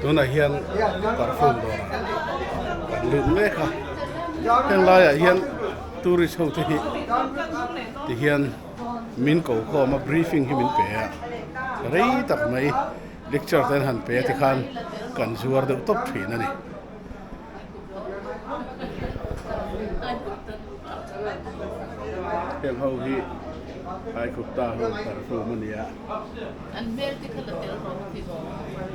Tunah hian perfume dawrah kan lut mek a, heng laiah hian tourist ho te hi tihian min ko khawm a briefing hi min pe a, rei tak mai lecture te an han pe a tikhan kan zuar deuh tawp thin a ni. Heng ho hi Aikhupta ho perfume a ni a. An hmel te kha la tel rawh ka ti zawng. An hmel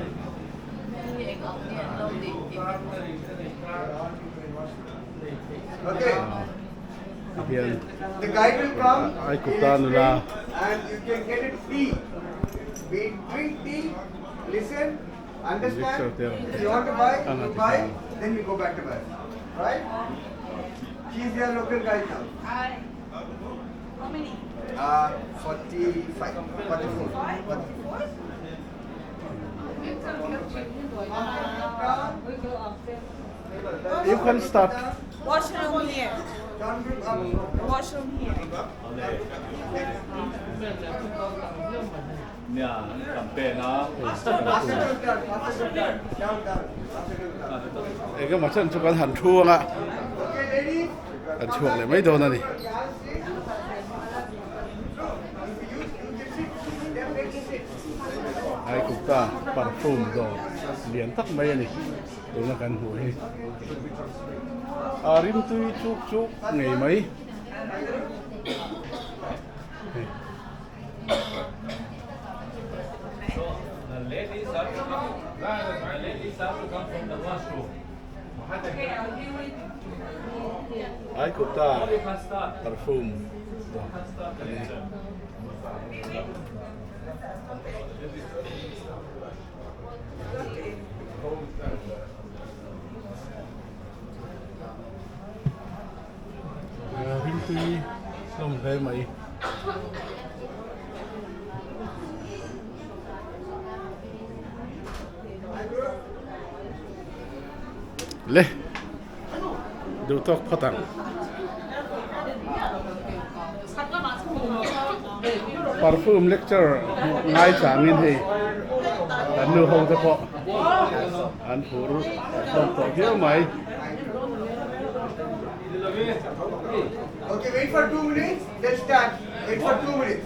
hi eng ang nge an lo nih tih hi. Tihian Aikhupta nula. Understand? If you want to buy, you buy, then we go back to bus. Right? She's your local guide now. Hi. How many? 45. 44. 44. You can start. Washroom here. Washroom here. Eng emaw chen chu kan han thu ang a, kan chhuak leh mai dawn a ni. Aikupta perfume dawr lian tak mai a ni tuna kan hmuh hi. A rimtui chuk chuk ngei mai. Aikupta perfume a ni. Rimtui hlawm hle mai. Le duh tawk phawt ang. Perfume lecture ngai changin hei kan nu ho te pawh an phur hlawm tawh viau mai. Okay, wait for 2 minutes, let's start. Wait for 2 minutes.